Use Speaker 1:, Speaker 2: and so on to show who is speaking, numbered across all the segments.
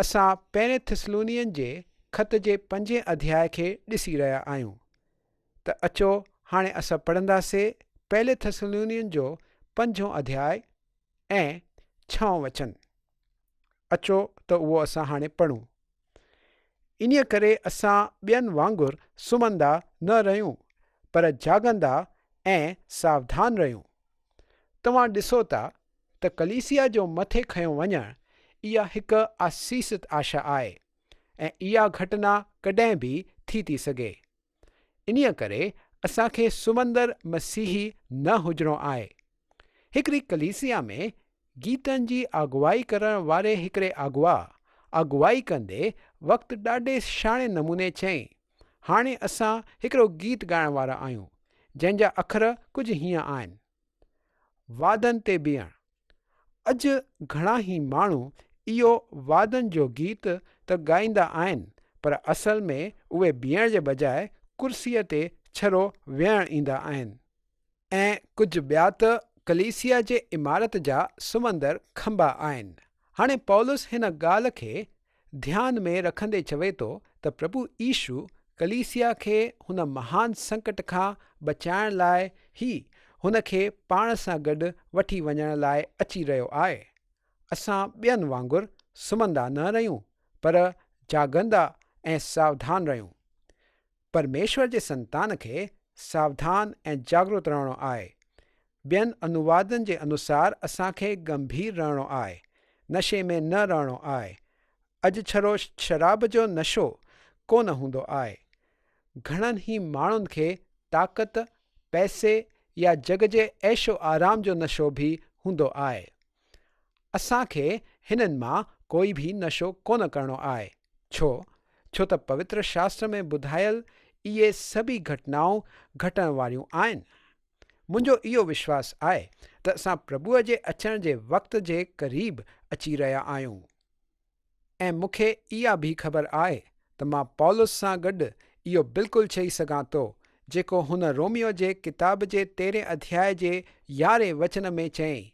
Speaker 1: اسان پهرين ٿسلونين جي خط جي پنجين اڌياء کي ڏسي رهيا آهيون. ته اچو هاڻي اسان پڙهنداسي پهلي ٿسلونين جو پنجون اڌياء ۽ ڇهون وچن. اچو ته اهو اسان هاڻي پڙهون. انهيء ڪري اسان ٻين وانگر سمهندا نه رهيون، پر جاڳندا ۽ ساوڌان رهيون. توهان ڏسو ٿا ته ڪليسيا جو مٿي کنيو وڃڻ اها هڪ آسيست آشا آهي ۽ اها گهٽنا ڪڏهن به ٿي ٿي سگهي. انهيء ڪري اسان کي سمهندڙ مسيحي نه هجڻو آهي. هڪڙي ڪليسيا ۾ گيتن جي اڳواڻي ڪرڻ واري هڪڙي اڳوا اڳواڻي ڪندي وقت ڏاڍي سهڻي نموني چيائين، هاڻي اسان هڪڙو گيت ڳائڻ وارا آهيون، جنهن جا اکر ڪجهه هيئن آهن. وعدن تي بيهڻ. اڄ گهڻا ئي ماڻهو اهو وعدن جو گيت ته ڳائيندا آهن پر اصل ۾ اهي بيهڻ جي بجاء ڪرسيء تي ڇرو ويهڻ ايندا آهن. ۽ ڪجهه ٻيا ته ڪليسيا جي عمارت جا سمهندڙ کنڀا آهن. هاڻي پولس هن ڳالهه کي ڌيان ۾ رکندي چوي ٿو ته پرڀو يشو ڪليسيا کي هن مهان سنڪٽ کان بچائڻ لاء هي هن کي پاڻ سان گڏ وٺي وڃڻ لاء اچي رهيو آهي. اسان ٻين وانگر سمهندا نه رهيون پر جاڳندا ۽ ساوڌان رهيون. پرميشور جي سنتان کي ساوڌان ۽ جاڳرت رهڻو آهي. ٻين انوادن جي انوسار اسان کي گنڀير رهڻو آهي، نشي ۾ نه رهڻو آهي. اڄ ڇڙو شراب جو نشو ڪونه هوندو آهي. گهڻن ئي ماڻهن کي طاقت، پئسي يا جڳ جي عيش و آرام جو نشو به هوندو آهي. اسان کي هنن مان ڪوئي به نشو ڪونه ڪرڻو آهي. ڇو؟ ڇو ته پوتر شاستر ۾ ٻڌايل اهي سڀئي گهٽنائون گهٽڻ واريون آهن. منهنجو اهو وشواس آهي ته اسان پرڀوء جي اچڻ جي وقت جي قريب اچي رهيا آهيون. ۽ مون کي اها به خبر آهي ته مان پولس سان گڏ اهو بلڪل چئي سگهان ٿو، جيڪو هن روميو جي ڪتاب جي تيرهين اڌياء جي يارهين وچن ۾ چيائين،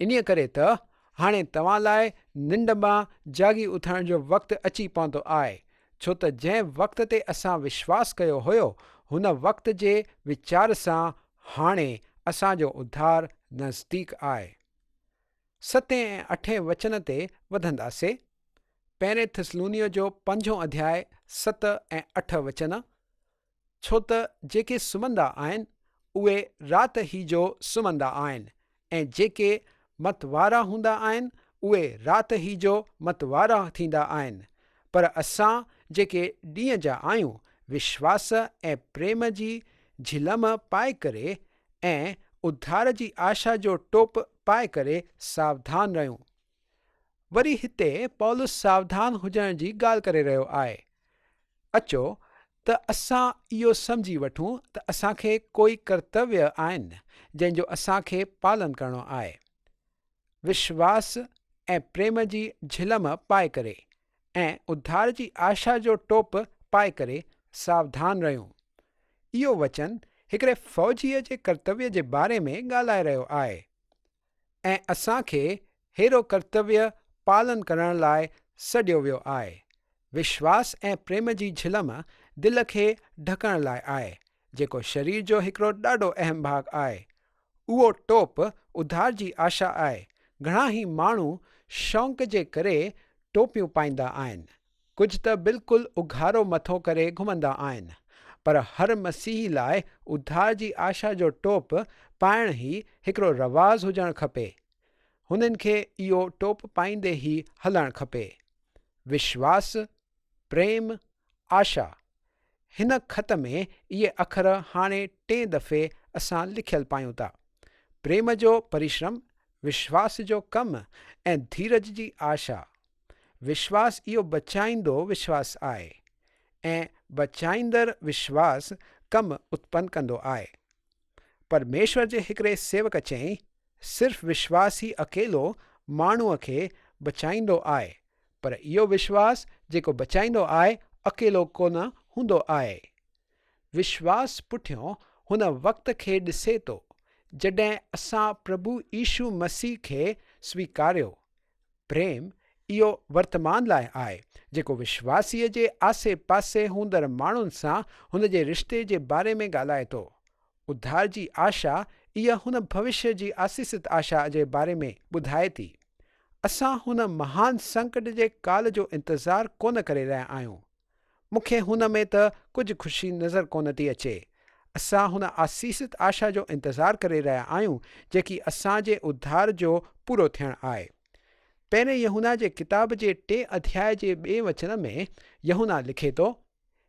Speaker 1: انهيء ڪري ته هاڻي توهان لاء ننڊ مان جاڳي اٿڻ جو وقت اچي پوندو آهي، ڇو ته جنهن وقت تي اسان وشواس ڪيو هيو، هن وقت جي ويچار سان هاڻي اسان جو اڌار نزديڪ آهي. ستين ۽ اٺين وچن تي وڌنداسي. پهرين ٿسلونيو جو پنجون اڌياء 7 ۽ 8 وچن، ڇو ته جيڪي سمهندا آهن، اهي رات ئي جو سمهندا آهن، ۽ جيڪي متوارا هوندا آهن، اهي رات ئي جو متوارا ٿيندا آهن. پر اسان جيڪي ڏينهن جا آهيون، وشواس ۽ پريم جي جهلم پائي ڪري ۽ اڌار جي آشا جو ٽوپ پائي ڪري ساوڌان رهيون. وري هتي پولس ساوڌان هجڻ جي ڳالهه ڪري رهيو آهي. اچو ته اسان اهو سمجهي وٺون ته اسان کي ڪوئي ڪرتويه آهن جنهن جو اسان کي پالن ڪرڻو آهي. وشواس ۽ پريم جي جهلم پائي ڪري ۽ اڌار جي آشا جو ٽوپ پائي ڪري ساوڌان رهيون. اهو وچن هڪڙي فوجيء جي ڪرتويه جي باري ۾ ڳالهائي رهيو آهي ۽ اسان کي ههڙو ڪرتويه پالن ڪرڻ لاء سڏيو ويو آهي. وشواس ۽ پريم جي جهلم دل کي ڍڪڻ لاء آهي، جيڪو شرير جو هڪڙو ڏاڍو اهم ڀاڳ آهي. اهو ٽوپ اڌار جي آشا آهي. گهڻا ئي ماڻهو شونق جي ڪري ٽوپيون پائيندا آهن. ڪجهه ته بلڪل اگهاڙو مٿو ڪري گهمندا آهن. پر هر مسيحي لاء اڌار جي آشا جو ٽوپ پائڻ ئي هڪڙو رواج هجڻ کپي. هنن کي اهو ٽوپ پائيندي ئي هلڻ کپي. وشواس، پريم، آشا. هن خط ۾ اهي اکر هاڻي ٽئين دفعي اسان لکيل پايون ٿا. پريم جو پريشرم، وشواس جو ڪم ۽ ڌيرج جي آشا. وشواس اهو بچائيندو وشواس آهي ۽ بچائيندڙ وشواس ڪم اتپن ڪندو آهي. پرميشور جي هڪڙي سيوڪ چيائين، صرف وشواس ئي اڪيلو ماڻهوء کي بچائيندو آهي، پر اهو وشواس جيڪو بچائيندو آهي اڪيلو ڪونه هوندو آهي. وشواس پٺيون هن وقت کي ڏسي ٿو جڏهن اسان پرڀو يشو مسيح کي سويڪاريو. پريم اهو ورتمان لاء آهي، جيڪو وشواسيء جي آسي پاسي هوندڙ ماڻهن سان هن جي رشتي جي باري ۾ ڳالهائي ٿو. اڌار جي آشا اها هن ڀوشيه جي آسيست آشا جي باري ۾ ٻڌائي ٿي. اسان هن مهان سنڪٽ جي ڪال جو انتظار ڪونه ڪري رهيا آهيون. مون کي هن ۾ ته ڪجهه خوشي نظر ڪونه ٿي اچي. اسان هن آسيست آشا جو انتظار ڪري رهيا آهيون جيڪي اسان جي اڌار جو پورو ٿيڻ آهي. پهرين يوحنا جي ڪتاب جي ٽئين اڌياء جي ٻئي وچن ۾ يوحنا لکي ٿو،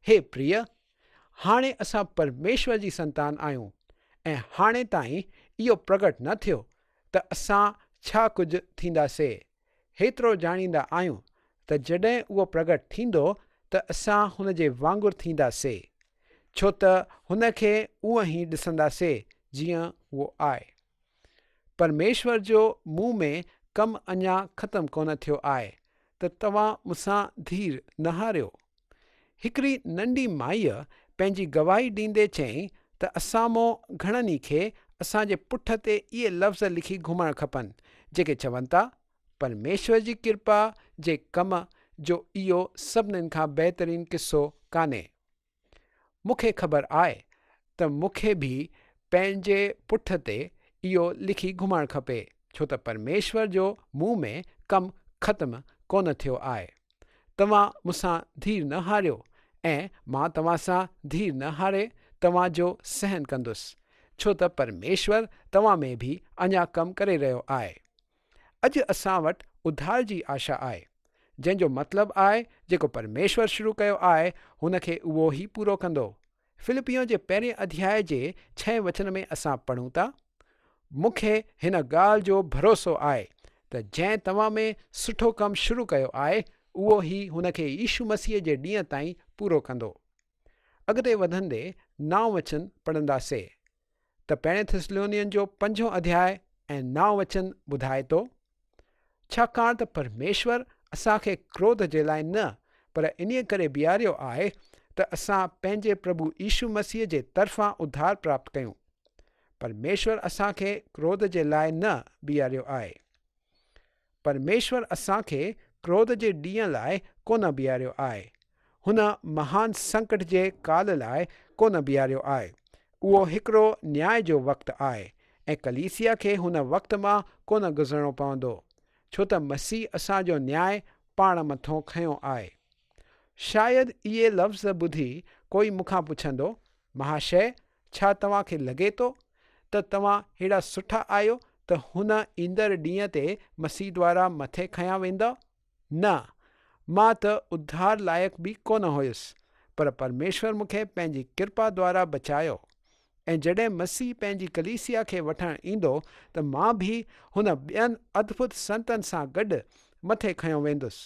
Speaker 1: هي پريه! هاڻي اسان پرميشور جي سنتان آهيون ۽ هاڻي تائين اهو پرگٽ نه ٿيو ته اسان ڇا ڪجهه ٿينداسي. هيترو ڄاڻيندا آهيون ته جڏهن اهو پرگٽ ٿيندو ته اسان هن جي وانگر ٿينداسي، ڇو ته هن کي اونئن ئي ڏسنداسي جيئن اهو آهي. پرميشور جو مون ۾ ڪم اڃا ختم ڪونه ٿيو آهي ته توهان مون سان ڌير نه هاريو. هڪڙي ننڍي مائيء پنهنجي گواهي ڏيندي چيائين ته اسان مون گهڻن ئي کي اسان جي پٺ تي اهي لفظ لکي گهمڻ کپن، جيڪي چون ٿا، پرميشور جي ڪرپا جي ڪم جو اهو سڀنين کان بهترين قصو ڪانهي. مون کي خبر آهي ته مون کي به پنهنجي پٺ تي اهو لکي گهمڻ کپي، ڇو ته پرميشور جو مون ۾ ڪم ختم ڪونه ٿيو آهي. توهان مون سان ڌير نه هاريو ۽ مان توهان سان ڌير نه هاري توهان جو سهن ڪندس، ڇو ته پرميشور توهان ۾ به اڃا ڪم ڪري رهيو آهي. اڄ اسان وٽ اڌار جي آشا آهي، جنهن جو مطلب آهي جيڪو پرميشور شروع ڪيو آهي، هن کي اهو ئي پورو ڪندو. فلپيون جي پهرين اڌياء جي ڇهين وچن ۾ اسان پڙهون ٿا، مون کي هن ڳالهه جو ڀروسو آهي ته جنهن توهان ۾ سٺو ڪم شروع ڪيو آهي، اهو ئي هن کي يسوع مسيح جي ڏينهن تائين پورو ڪندو. اڳتي وڌندي نائون وچن پڙهنداسي ته پهرين ٿسلونين جو پنجون اڌياء ۽ نائون وچن ٻڌائي ٿو، ڇاڪاڻ ته پرميشور اسان کي ڪروڌ جي لاء نه پر انهيء ڪري بيهاريو آهي ته اسان پنهنجي پرڀو يسوع مسيح جي طرفان اڌار پراپت ڪيون. پرميشور اسان کي ڪروڌ جي لاء نه بيهاريو آهي. پرميشور اسان کي ڪروڌ جي ڏينهن لاء ڪونه بيهاريو آهي. هن مهان سنڪٽ جي ڪال لاء ڪونه بيهاريو آهي. اهو هڪڙو نياء جو وقت آهي ۽ ڪليسيا کي هن وقت مان ڪونه گذرڻو پوندو، ڇو ته مسيح اسان جو نياء پاڻ مٿو کنيو آهي. شايد اهي لفظ ٻڌي ڪوئي مون کان پڇندو، مهاشيه، ڇا توهان کي لڳي ٿو ته توهان ههڙا سٺا آهيو ته هن ايندڙ ڏينهن تي مسيح دوارا مٿي کنيا ويندؤ؟ نه، مان ته اڌار لائق به ڪونه هيس، پر پرميشور مون کي پنهنجي ڪرپا دوارا بچايو. ۽ جڏهن مسيح پنهنجي ڪليسيا کي وٺڻ ايندو ته مان به هن ٻين ادڀت سنتن سان گڏ مٿي کنيو ويندس،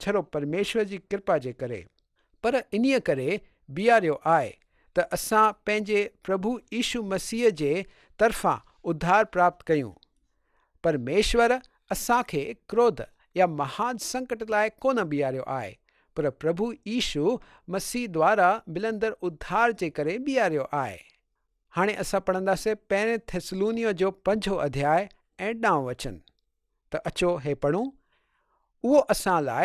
Speaker 1: ڇڙو پرميشور جي ڪرپا جي ڪري. پر انهيء ڪري بيهاريو آهي ته اسان پنهنجي پرڀو يسوع مسيح جي طرفان اڌار پراپت ڪيون. پرميشور اسان کي ڪروڌ يا مهان سنڪٽ لاء ڪونه بيهاريو آهي، پر پرڀو يسوع مسيح دوارا ملندڙ اڌار جي ڪري بيهاريو آهي. هاڻي اسان پڙهنداسين پهرين ٿيسلونيو جو پنجون اڌياء ۽ ڏهون وچن. ته اچو هي پڙهون، اهو اسان لاء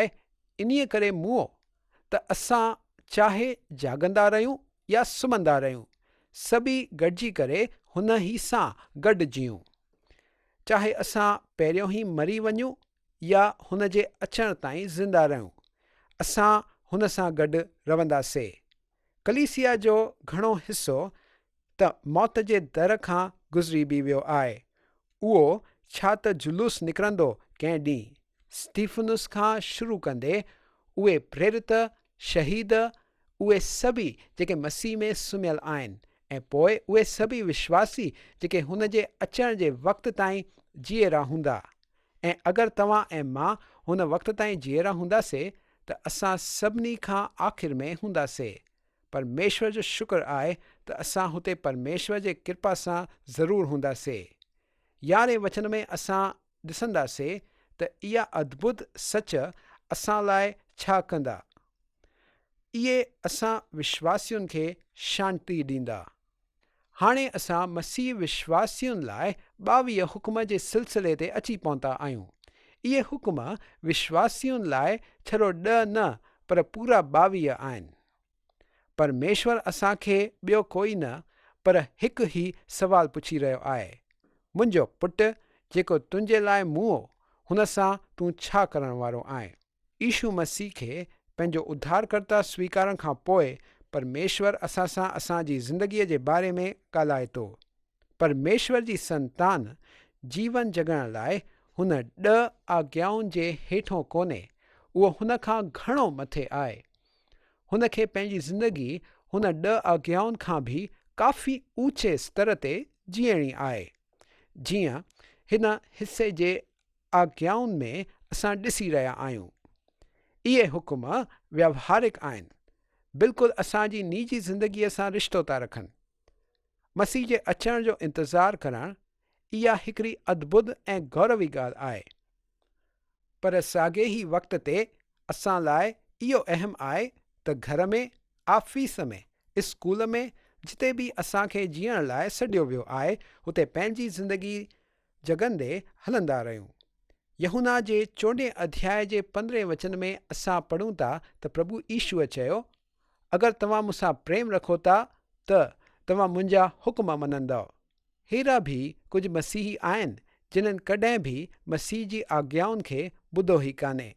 Speaker 1: انهيء ڪري مئو ته اسان چاهي جاڳندا رهيون يا سمهندا رهيون، سڀيئي گڏجي ڪري هن ئي سان گڏ جيئون. چاهي اسان پهريون ئي مري وڃون يا هن جي اچڻ تائين زنده رهيون، اسان هن سان گڏ رهنداسي. ڪليسيا جو گهڻو حصو ته موت جي در کان گذري به ويو آهي. اهو ڇا ته جلوس نڪرندو ڪنهن ڏينهن. استيفنس کان شروع ڪندي اهي پريرت، شهيد، اهي سڀيئي جيڪي مسيح ۾ سمهيل آهن ۽ پوء اهي سڀيئي وشواسي جيڪي هن جي اچڻ جي وقت تائين جيئرا هوندا. ۽ اگر توهان ۽ مان هن وقت تائين جيئرا هونداسي ته اسان سڀني کان آخر ۾ هونداسي. پرميشور جو شڪر آهي ته اسان هتي پرميشور جي ڪرپا سان ضرور هونداسي. يارهين وچن ۾ اسان ڏسنداسي ته اها ادڀت سچ اسان لاء ڇا ڪندا. اهي اسان وشواسين کي شانتي ڏيندا. هاڻي اسان مسيح وشواسين لاء 22 حڪم جي سلسلي تي اچي پهتا آهيون. اهي حڪم وشواسين لاء ڇڙو ڏه نه پر پورا 22 آهن. پرميشور اسان کي ٻيو ڪوئي نه پر هڪ ئي سوال پڇي رهيو آهي، منهنجو پٽ جيڪو تنهنجي لاء موئو، هن سان تون ڇا ڪرڻ وارو آهين؟ يشو مسيح کي پنهنجو اڌارڪرتا سويڪارڻ کان پوء پرميشور اسان سان اسان جي زندگيء جي باري ۾ ڳالهائي ٿو. پرميشور جي سنتان جيون جڳڻ لاء هن ڏه آگيائن جي هيٺون ڪونهي، اهو هن کان گهڻو مٿي آهي. هن کي پنهنجي زندگي هن ڏه آگيائن کان به ڪافي اوچي ستر تي جيئڻي آهي، جيئن هن حصي جي آگيائن ۾ اسان ڏسي رهيا آهيون. اهي حڪم ويوهارڪ آهن، بلڪل اسان جي نجي زندگيء سان رشتو ٿا رکن. مسيح جي اچڻ جو انتظار ڪرڻ، اها هڪڙي ادڀت ۽ گوروي ڳالهه آهي. پر ساڳئي ئي وقت تي اسان لاء اهو اهم آهي ته گهر ۾، آفيس ۾، اسڪول ۾، جتي به اسان کي جيئڻ لاء سڏيو ويو آهي، هتي پنهنجي زندگي جڳندي هلندا رهيون. يوحنا جي چوڏهين اڌياء جي پندرهين وچن ۾ اسان پڙهون ٿا ته پرڀو يشوء چيو، اگر توهان مون سان پريم رکو ٿا ته توهان منهنجا حڪم مڃندؤ. ههڙا به ڪجهه مسيحي آهن جنن ڪڏهن به مسيح جي آگيائن کي ٻڌو ئي ڪانهي.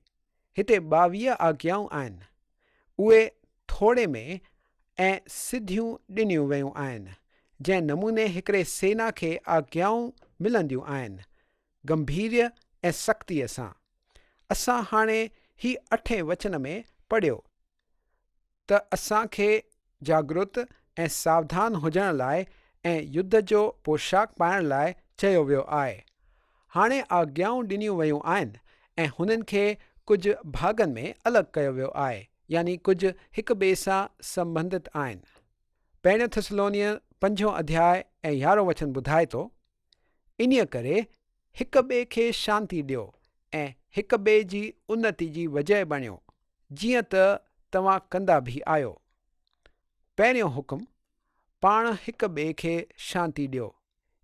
Speaker 1: هتي 22 آگيائون آهن. اهي ٿوري ۾ ۽ سڌيون ڏنيون ويون آهن، جنهن نموني هڪڙي سينا کي آگيائون ملنديون آهن، گنڀيريه ۽ سختيء سان. اسان هاڻي هي اٺين وچن ۾ پڙهيو ته اسان کي جاڳرت ۽ ساوڌان هجڻ لاء ۽ يڌ جو پوشاڪ پائڻ لاء چيو ويو آهي. هاڻي آگيائون ڏنيون ويون آهن ۽ هنن کي ڪجهه ڀاڳن ۾ الڳ ڪيو ويو آهي، يعني ڪجهه هڪ ٻئي سان سنٻنڌت آهن. پهريون ٿسلونين پنجون اڌياء ۽ يارهون وچن ٻڌائي ٿو، انهيء ڪري هڪ ٻئي کي شانتي ڏيو ۽ هڪ ٻئي جي انتي جي وجهه بڻيو، جيئن ته توهان ڪندا به آهيو. پهريون حڪم، پاڻ هڪ ٻئي کي شانتي ڏيو،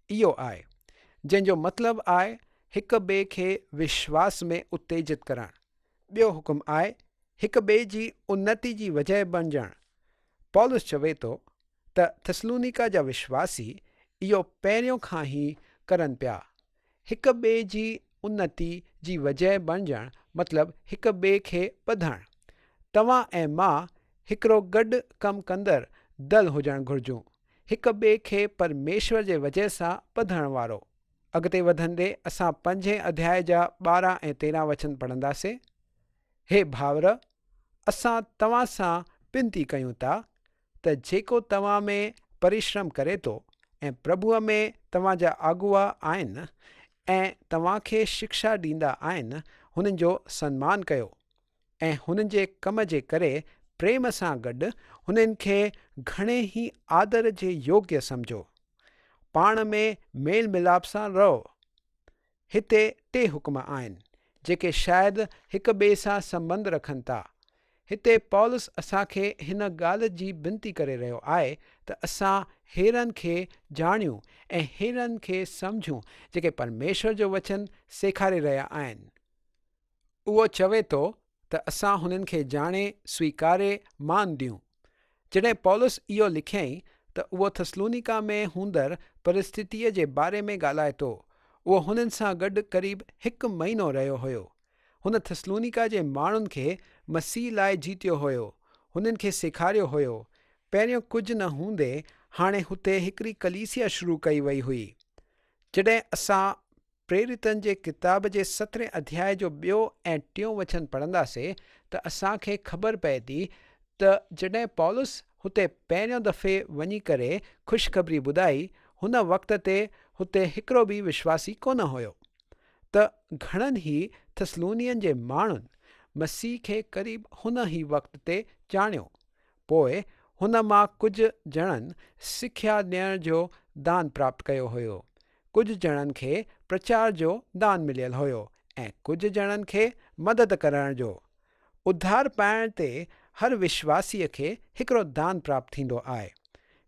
Speaker 1: اهو آهي، جنهن جو مطلب آهي هڪ ٻئي کي وشواس ۾ اتيجت ڪرڻ. ٻيو حڪم آهي هڪ ٻئي جي انتي جي وجهه بڻجڻ. پولس چوي ٿو ته ٿسلونيڪا جا وشواسي اهو پهريون کان ئي ڪرن پيا. هڪ ٻئي جي انتي جي وجهه بڻجڻ مطلب هڪ ٻئي کي ٻڌڻ. توهان ۽ مان هڪڙو گڏ ڪم ڪندڙ دل هجڻ گهرجون، هڪ ٻئي کي پرميشور جي وجهه سان ٻڌڻ وارو. اڳتي وڌندي اسان پنجين اڌياء جا 12 ۽ 13 وچن پڙهنداسين. هي ڀائر! اسان توهان سان بنتي ڪيون ٿا ته جيڪو توهان ۾ پرشرم ڪري ٿو ۽ پرڀوء ۾ توهان جا اڳوا آهن ۽ توهان کي شڪشا ڏيندا آهن، هنن جو سنمان ڪيو ۽ هنن جي ڪم جي ڪري پريم سان گڏ هنن کي گهڻي ئي آدر جي يوگيه سمجهو. پاڻ ۾ ميل ميلاپ سان رهو. هتي ٽي حڪم آهن، جيڪي شايد هڪ ٻئي سان سنٻنڌ رکن ٿا. هتي پولس اسان کي هن ڳالهه جي بنتي ڪري رهيو آهي ته اسان ههڙن کي ڄاڻيون ۽ ههڙن کي سمجهون جيڪي پرميشور جو وچن سيکاري رهيا آهن. اهو چوي ٿو ته اسان هنن کي ڄاڻي، سويڪاري، مان ڏيون. جڏهن پولس اهو لکيائين ته اهو ٿسلونيڪا ۾ هوندڙ پرسٿتيء جي باري ۾ ڳالهائي ٿو. اهو هنن سان گڏ قريب هڪ مهينو رهيو هيو. هن ٿسلونيڪا جي ماڻهن کي مسيح لاء جيتيو هيو، هنن کي سيکاريو هيو. پهريون ڪجهه نه هوندي هاڻي هتي هڪڙي ڪليسيا شروع ڪئي وئي هئي. جڏهن اسان پريريتن جي ڪتاب جي سترهين اڌياء جو ٻيو ۽ ٽيون وچن پڙهنداسي ته اسان کي خبر پئي ٿي ته جڏهن پولس هتي پهريون دفعي وڃي ڪري خوشخبري ٻڌائي، هن وقت تي هتي هڪڙو به وشواسي ڪونه هيو، ته گهڻن ئي ٿسلونين جي ماڻهن مسيح کي قريب هن ئي وقت تي ڄاڻيو. پوء هن مان ڪجهه ڄڻن سکيا ڏيڻ جو دان پراپت ڪيو هيو. ڪجهه ڄڻن کي پرچار جو دان مليل هيو ۽ ڪجهه ڄڻن کي مدد ڪرڻ جو. اڌار پائڻ تي هر وشواسيء کي هڪڙو دان پراپت ٿيندو آهي.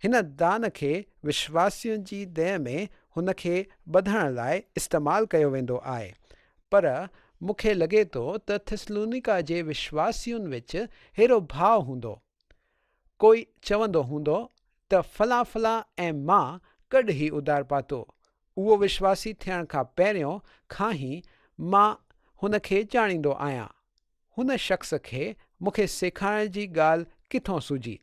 Speaker 1: هن دان کي وشواسين جي ديهه ۾ هن کي ٻڌڻ لاء استعمال ڪيو ويندو آهي. پر مون کي لڳي ٿو ته ٿسلونيڪا جي وشواسين وچ ههڙو ڀاء هوندو. ڪوئي چوندو هوندو ته فلان فلان ۽ مان گڏ هي اڌار پاتو. اهو وشواسي ٿيڻ کان پهريون کان ئي مان هن کي ڄاڻيندو آهيان. هن شخص کي مون کي سيکارڻ جي ڳالهه ڪٿون سجهي؟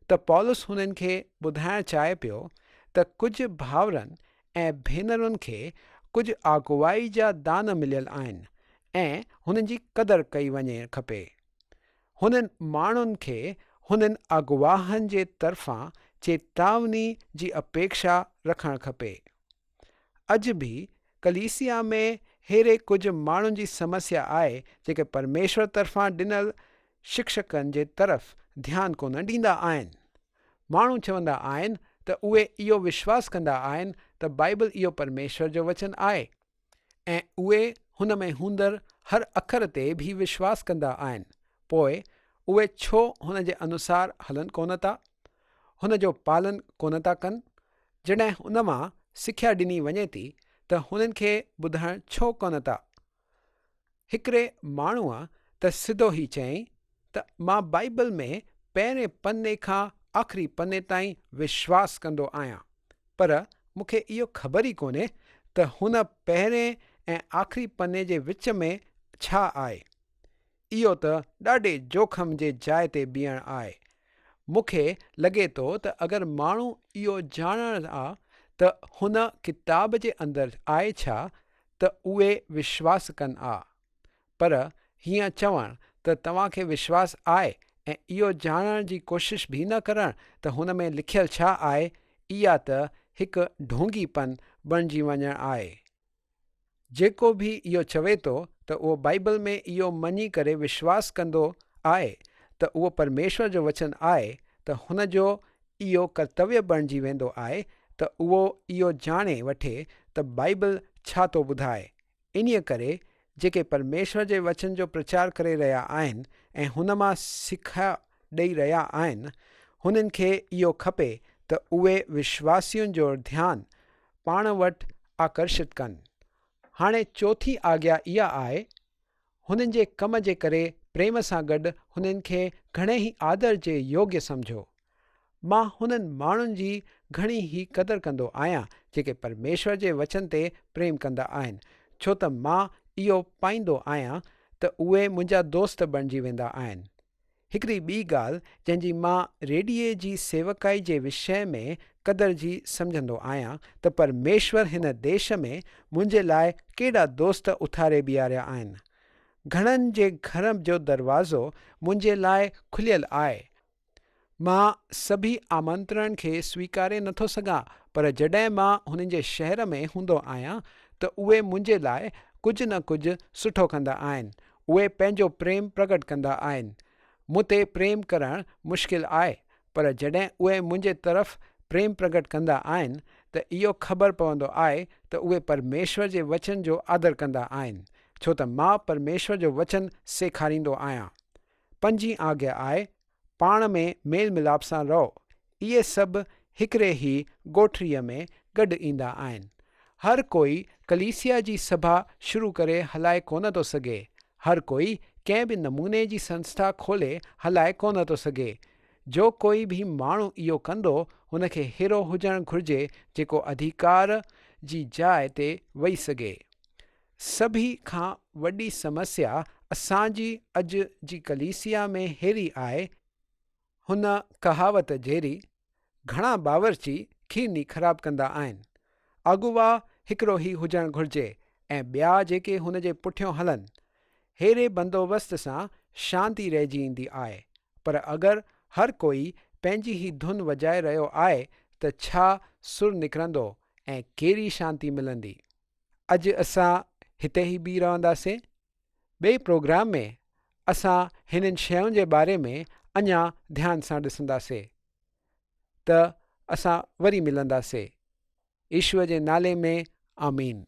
Speaker 1: ته پولس هنن کي ٻڌائڻ چاهي پيو ته ڪجهه ڀائرن ۽ ڀينرن کي ڪجهه اڳواڻي جا دان مليل آهن ۽ هنن جي قدر ڪئي وڃڻ کپي. هنن ماڻهن کي هنن اڳواڻن جي طرفان چيتاوني جي اپيڪشا رکڻ کپي. اڄ به ڪليسيا ۾ ههڙي ڪجهه ماڻهن جي سمسيا آهي جيڪي پرميشور طرفان ڏنل شڪشڪن جي طرف ڌيان ڪونه ڏيندا آهن. ماڻهو چوندا آهن ته اهي اهو وشواس ڪندا آهن ته بائيبل اهو پرميشور جو وچن آهي ۽ اهي هن ۾ هوندڙ هر اکر تي به وشواس ڪندا آهن پوء اهي ڇو هن جي انوسار هلن ڪونه ٿا؟ هن جو پالن ڪونه ٿا ڪن؟ جڏهن ان مان سکيا ڏني وڃي ٿي ته هنن کي ٻڌڻ ڇو ڪونه ٿا؟ هڪڙي ماڻهوء ته سڌو ئي چيائين ته مان بائيبل ۾ پهرين پني کان آخري پني تائين وشواس ڪندو آهيان پر مون کي اهو خبر ئي ڪونهي ته هن پهرين ۽ آخري پني جي وچ ۾ ڇا آهي؟ اهو ته ڏاڍي جوکم جي جاء تي بيهڻ آهي. مون کي لڳي ٿو ته اگر ماڻهو اهو ڄاڻڻ آ ته هن ڪتاب جي اندر آهي ڇا ته اهي وشواس ڪن آ. پر هيئن چوڻ ته توهان کي وشواس آهي ۽ اهو ڄاڻڻ جي ڪوشش به نه ڪرڻ ته هن ۾ لکيل ڇا آهي اها ته هڪ ڍونگي پن بڻجي وڃڻ آهي. جيڪو به اهو چوي ٿو ته اهو بائيبل ۾ اهو مڃي ڪري وشواس ڪندو آهي ته اهو پرميشور جو وچن آهي ته هن جو اهو ڪرتويه بڻجي ويندو آهي ته اهو اهو ڄاڻي وٺي ته بائيبل ڇا ٿو ٻڌائي. انهيء ڪري جيڪي پرميشور جي وچن جو پرچار ڪري رهيا آهن ۽ هن مان سکيا ڏئي رهيا آهن، هنن کي اهو کپي ته اهي وشواسين جو ڌيان پاڻ وٽ آڪرشت ڪن. هاڻي چوٿين آگيا اها آهي، هنن جي ڪم جي ڪري پريم سان گڏ هنن کي گهڻي ئي آدر جي يوگيه سمجهو. مان هنن ماڻهن جي گهڻي ئي قدر ڪندو آهيان جيڪي پرميشور جي وچن تي پريم ڪندا آهن، ڇو ته مان اهو پائيندو آهيان ته اهي منهنجا دوست بڻجي ويندا آهن. هڪڙي ٻي ڳالهه جنهن جي مان ريڊيي جي سيوڪائي جي وشيه ۾ قدر جي سمجهندو آهيان ته پرميشور هن ديش ۾ منهنجي لاء ڪيڏا دوست اٿاري بيهاريا آهن. گهڻن جي گهر جو دروازو منهنجي لاء کليل آهي. مان سڀئي آمنترڻ کي سويڪاري نٿو سگهان پر جڏهن مان هنن جي شهر ۾ هوندو آهيان ته اهي منهنجي لاء ڪجهه نه ڪجهه سٺو ڪندا آهن. اهي پنهنجو پريم پرگٽ ڪندا آهن. مون تي پريم ڪرڻ مشڪل آهي، پر جڏهن اهي منهنجي طرف پريم پرگٽ ڪندا آهن ته اهو خبر پوندو آهي ته اهي پرميشور جي وچن جو آدر ڪندا آهن، ڇو ته مان پرميشور جو وچن سيکاريندو آهيان. پنجين آگيا آهي، پاڻ ۾ ميل ملاپ سان رهو. اهي سڀ هڪڙي ئي ڳوٺڙيء ۾ گڏ ايندا آهن. هر ڪوئي ڪليسيا جي سڀا شروع ڪري هلائي ڪونه ٿو سگهي. هر ڪوئي ڪنهن به نموني جي سنسٿا کولي هلائي ڪونه ٿو سگهي. جو ڪوئي به ماڻهو اهو ڪندو، هن کي ههڙو هجڻ گهرجي جيڪو اڌيڪار جي جاء تي ويهي سگهي. سڀني کان وڏي سمسيا اسان جي اڄ جي ڪليسيا ۾ ههڙي آهي، هن ڪهاوت جهڙي، گهڻا باورچي کيرڻي خراب ڪندا آهن. اغوا هڪڙو ئي هجڻ گهرجي ۽ ٻيا جيڪي هن جي پٺيون هلن. ههڙي بندوبست سان شانتي رهجي ايندي آهي، پر اگر هر ڪوئي پنهنجي ئي ڌن وڄائي رهيو آهي ته ڇا سر نڪرندو ۽ ڪهڙي شانتي ملندي؟ اڄ اسان هتي ئي بيهي رهنداسين. ٻئي پروگرام ۾ اسان هنن شين جي باري ۾ اڃا ڌيان سان ڏسنداسين. ته اسان وري ملنداسين. يشوع جي نالي ۾ آمين.